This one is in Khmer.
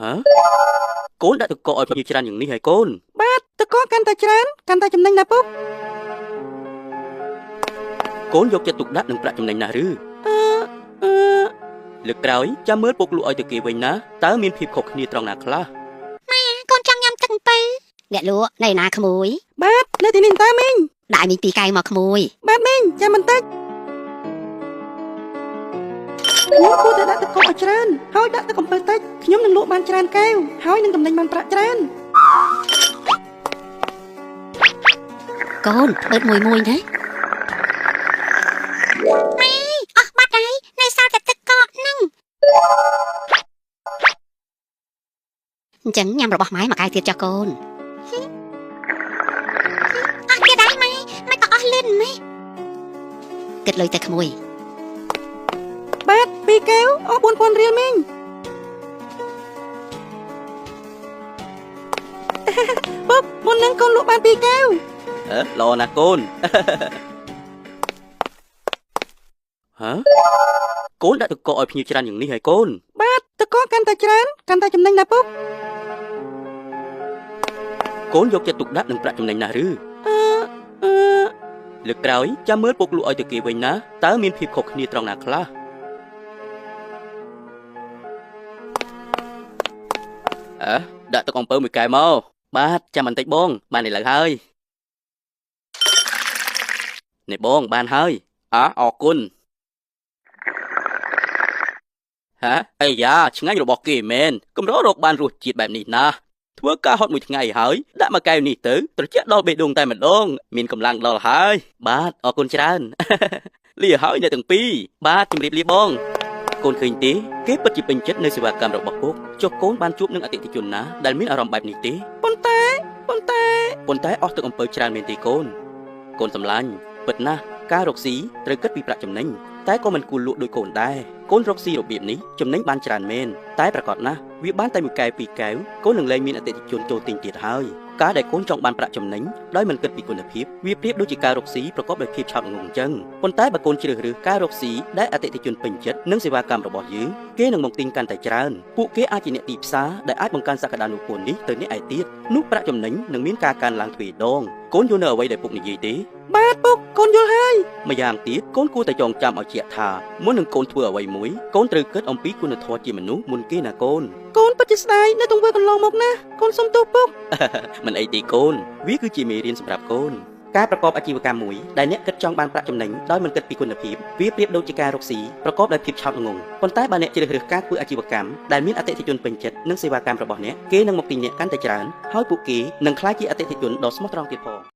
ហ៎កូនដាក់ទឹកកកឲ្យភ្ញៀវច្រើនយ៉ាងនេះហើយកូន បាទទឹកកកកាន់តែច្រើនកាន់តែចំណេញណាស់ពុក កូនយកចិត្តទុកដាក់នឹងប្រាក់ចំណេញណាស់ឬ អឺអឺ លើកក្រោយចាំមើលពុកលក់ឲ្យទៅគេវិញណាតើមានភាពខុសគ្នាត្រង់ណាខ្លះ ម៉ែកូនចង់ញ៉ាំទឹកអំពៅអ្នកលក់នៅណាក្មួយ បាទនៅទីនេះតើមីង ដាក់ឲ្យមីងពីរកែវមកក្មួយ បាទមីងចាំបន្តិចខ្ញុំគួរតែដាក់ទឹកកកឲ្យច្រើនហើយដាក់ទឹកអំពៅតិចខ្ញុំនឹងលក់បានច្រើនកែវហើយនឹងចំណេញបានប្រាក់ច្រើន កូនបិទមួយមួយណាម៉ែអស់បាត់ហើយនៅសល់តែទឹកកកហ្នឹងអញ្ចឹងញ៉ាំរបស់ម៉ែមួយកែវទៀតចុះកូនអស់ទៀតហើយម៉ែមិនក៏អស់លឿនម៉ែគិតលុយតែក្មួយ បាទពីរកែវអស់4000រៀលមីង ពុកមុននឹងកូនលក់បានពីរកែវ អឺល្អណាស់កូន ហ៎កូនដាក់ទឹកកកឲ្យភ្ញៀវច្រើនយ៉ាងនេះហើយកូន បាទទឹកកកកាន់តែច្រើនកាន់តែចំណេញណាស់ពុក កូនយកចិត្តទុកដាក់នឹងប្រាក់ចំណេញណាស់ឬ អឺអឺ លើកក្រោយចាំមើលពុកលក់ឲ្យទៅគេវិញណាតើមានភាពខុសគ្នាត្រង់ណាខ្លះអើដាក់ទឹកអំពៅមួយកែវមកបាទចាំបន្តិចបង បានឥឡូវហើយនេះបងបានហើយអើអរគុណហាអាយ៉ាឆ្ងាញ់របស់គេមែនកម្ររកបានរសជាតិបែបនេះណាស់ធ្វើការហត់មួយថ្ងៃហើយដាក់មួយកែវនេះទៅត្រជាក់ដល់បេះដូងតែម្ដងមានកម្លាំងដល់ហើយបាទអរគុណច្រើន លាហើយអ្នកទាំងពីរបាទជម្រាបលាបងកូនឃើញទេគេពិតជាពេញចិត្តនៅសេវាកម្មរបស់ពុកចុះកូនបានជួបនឹងអតិថិជនណាដែលមានអារម្មណ៍បែបនេះទេ ប៉ុន្តែប៉ុន្តែ ប៉ុន្តែអស់ទឹកអំពៅច្រើនមែនទេកូនកូនសម្លាញ់ពិតណាស់ការរកស៊ីត្រូវគិតពីប្រាក់ចំណេញតែក៏មិនគួរលក់ដូចកូនដែរកូនរកស៊ីរបៀបនេះចំណេញបានច្រើនមែនតែប្រកបណាស់វាបានតែមួយកែវពីរកែវកូននឹងលែងមានអតិថិជនចូលទិញទៀតហើយការដែលកូនចង់បានប្រាក់ចំណេញដោយមិនគិតពីគុណភាពវាប្រៀបដូចជាការរកស៊ីប្រកបដោយភាពឆោតល្ងង់អញ្ចឹងប៉ុន្តែបើកូនជ្រើសរើសការរកស៊ីដែលអតិថិជនពេញចិត្តនិងសេវាកម្មរបស់យើងគេនឹងមកទិញកាន់តែច្រើនពួកគេអាចជាអ្នកទីផ្សារដែលអាចបង្កើនសក្តានុពលនេះទៅអ្នកឯទៀតនោះប្រាក់ចំណេញនឹងមានការកើនឡើងទ្វេដងកូនយល់នៅអ្វីដែលពុកនិយាយទេ បាទពុកកូនយល់ហើយ ម្យ៉ាងទៀតកូនគួរតែចងចាំឲ្យជាក់ថាមុននឹងកូនធ្វើអ្វីមួយកូនត្រូវគិតអំពីគុណធម៌ជាមនុស្សមុនគេណាកូន កូនពិតជាស្ដាយនៅទង្វើកន្លងមកណាស់កូនសុំទោសពុក មិនអីទេកូនវាគឺជាមេរៀនសម្រាប់កូនការប្រកបអាជីវកម្មមួយដែលអ្នកគិតចង់បានប្រាក់ចំណេញដោយមិនគិតពីគុណភាពវាប្រៀបដូចជាការរកស៊ីប្រកបដោយភាពឆោតល្ងង់ប៉ុន្តែបើអ្នកជ្រើសរើសការធ្វើអាជីវកម្មដែលមានអតិថិជនពេញចិត្តនិងសេវាកម្មរបស់អ្នកគេនឹងមកទិញអ្នកកាន់តែច្រើនហើយពួកគេនឹងក្លាយជាអតិថិជនដ៏ស្មោះត្រង់ទៀតផង។